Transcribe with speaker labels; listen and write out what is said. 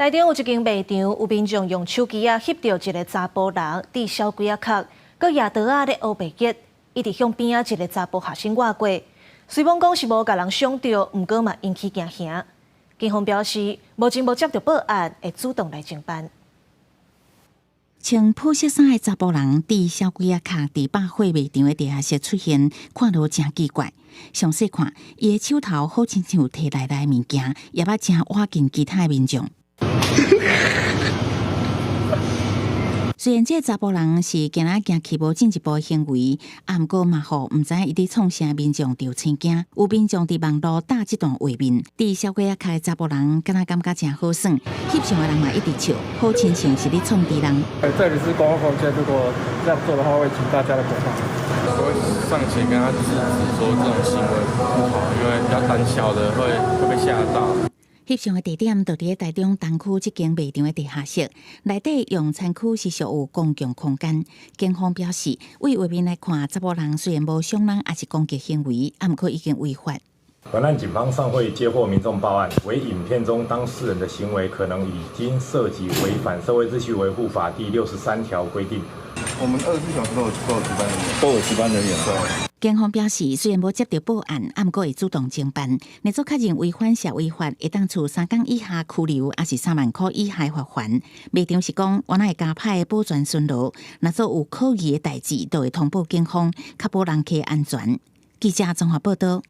Speaker 1: 台中有一間賣場，有民眾用手機仔翕著一个查埔人佇小鬼仔殼，閣舉刀仔咧烏白激，一直向邊仔一个查埔學生倚過。雖罔講是無共人傷著，毋過嘛引起驚嚇。警方表示，目前無接著報案，會主動來偵辦。
Speaker 2: 穿破色衫的查埔人佇小鬼仔跤佇百貨賣場的地下室出現，看落誠奇怪。詳細看，伊的手頭好親像提內內物件，也捌誠倚近其他的民眾。雖然這个查埔人是行來行去無進一步的行為，啊，毋過嘛，予毋知伊佇創啥民眾著生驚。有民眾佇網路打這段畫面，佇小鬼仔跤的查埔人，敢若感覺誠好耍，翕相的人嘛一直笑，好親像是咧創治人。
Speaker 3: 這裡是公共空間，如果這樣做的話，會引起大家的不滿。
Speaker 4: 我會上前跟他制止，說這種行為不好，因為比較膽小的會被嚇到。
Speaker 2: 翕相的地點就佇咧台中東區這間賣場的地下室，內底用餐區是屬於公共空間。警方表示，對畫面來看，查埔人雖然無傷人，抑是攻擊行為，啊，毋過已經違法。
Speaker 5: 本案警方上會接獲民眾報案，惟影片中當事人的行為可能已經涉及違反社會秩序維護法第63條規定。
Speaker 6: 我們24小時都有值班人員，
Speaker 7: 都有值班人員。
Speaker 2: 警方表示，雖然無接著報案，啊，毋過會主動偵辦。若做確認違反社維法，會當處3工以下拘留，抑是3萬箍以下罰鍰。賣場是講，原來會加派保全巡邏，若做有可疑的代誌，就會通報警方，確保人客安全。記者綜合報道。